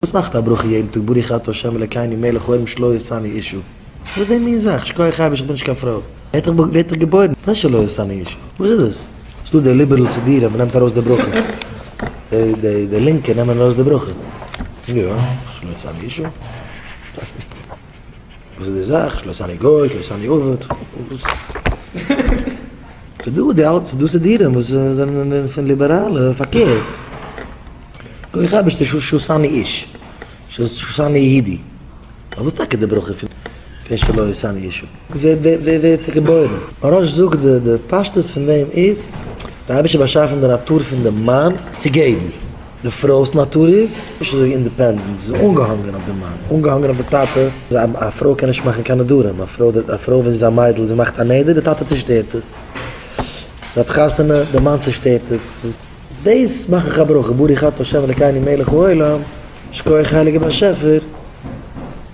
וואס מאכט א ברכה יעדן טאג ברוך אתה ה' אלקינו מלך העולם שלא עשני אישה? וואס איז די מין זאך? שכוח אייבערשטער איך בין נישט קיין פרוי. ווער האט דיך געבוירן? וואס הייסט שלא עשני אישה? וואס איז דאס? ס'דא די ליבערל סידורים מ'נעמט ארויס די ברכה. די די לינקע נעמען ארויס די ברכה. יא, שלא עשני אישה. וואס איז די זאך? שלא עשני גוי, שלא עשני עבד. ס'דא די אלע, ס'דא סידורים וואס זענען פון ליבעראלע פארקערט. גוי אייבערשטער שעשני איש, שעשני יהודי. פארוואס וואס טאקע די ברכה פון שלא עשני איש? ווער ווערט ער געבוירן? מוהרא"ש זאגט די די פשטות פון דעם איז, די אייבערשטער באשאפן די נאטור פון די מאן צו געבן, די פרוי'ס נאטור איז נישט אזוי independent, זי איז אנגעהאנגען אויף די מאן, אנגעהאנגען אויף די טאטע, א פרוי קען נישט מאכן קיין נדרים, א פרוי א פרוי ווען זי איז א מיידל זי מאכט א נדר די טאטע צושטערט עס, זי האט חתונה די מאן צושטערט עס, דאס מאך איך א ברכה ברוך אתה ה' אלקינו מלך העולם, שכוח הייליגער באשעפער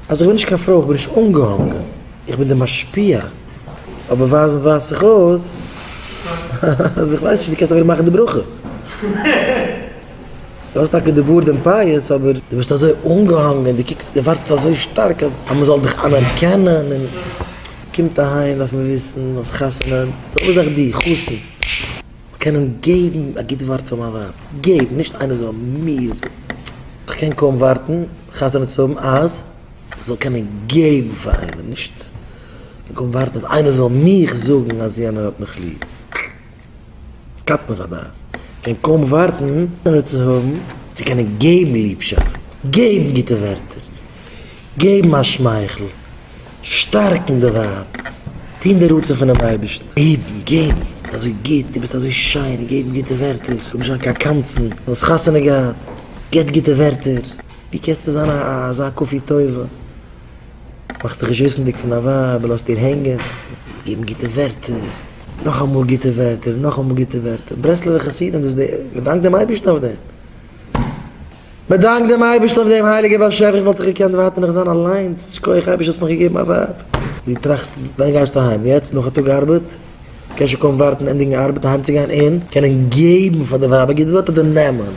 אז איך בין נישט קיין פרוי איך בין נישט אנגעהאנגען איך בין די משפיע, אבער ווייזן ווייזט זיך אויס אז איך ווייס נישט דו קענסט אפילו מאכן די ברכה, דו האסט טאקע די בארד און פאות אבער דו ביסט אזוי אנגעהאנגען דו קוקסט דו ווארטסט אזוי שטארק אז מען זאל דיך אנערקענען און קומט אהיים דארף מען וויסן אז חתונה זעלבע זאך דו חתן. זאל קענען געבן א גוט ווארט פאר מיין ווייב, געבן, נישט איינער זאל מיר זאגן, איך קען קוים ווארטן חתונה צו האבן אז איך זאל קענען געבן פאר איינעם, נישט איך קען קוים ווארטן אז איינער זאל מיך זאגן אז יענער האט מיך ליב, קטנות הדעת, איך קען קוים ווארטן חתונה צו האבן צו קענען געבן ליבשאפט, געבן גוטע ווערטער, געבן א שמייכל. שטארקן די ווייב, טון די רצון פונעם אייבערשטן, געבן, געבן, ביסט אזוי גוט, דו ביסט אזוי שיין, געבן גוטע ווערטער, זאל נישט זיין קיין קמצן, דו האסט חתונה געהאט, געבט גוטע ווערטער, ווי קענסטו זיין אזא כפוי טובה, מאכסט דיך נישט וויסנדיג פון דיין ווייב, לאזט איר הענגען, געבן גוטע ווערטער, נאכאמאל גוטע ווערטער, נאכאמאל גוטע ווערטער, ברסלב'ע חסידים, דאס איז די, מען דאנקט דעם אייבערשטן אויף דעם. מען דאנקט דעם אייבערשטן אויף דעם, הייליגער באשעפער איך וואלט דיך געקענט ווייטער נאך זיין אליינס, שכוח אייבערשטער האסט מיך געגעבן א ווייב. דו טראכסט ווען גייסטו אהיים? יעצט נאך א טאג ארבעט? קענסט שוין קוים ווארטן ענדיגן ארבעט אהיים צו גיין און קענען געבן פאר די ווייב א גוט ווארט אדער נעמען?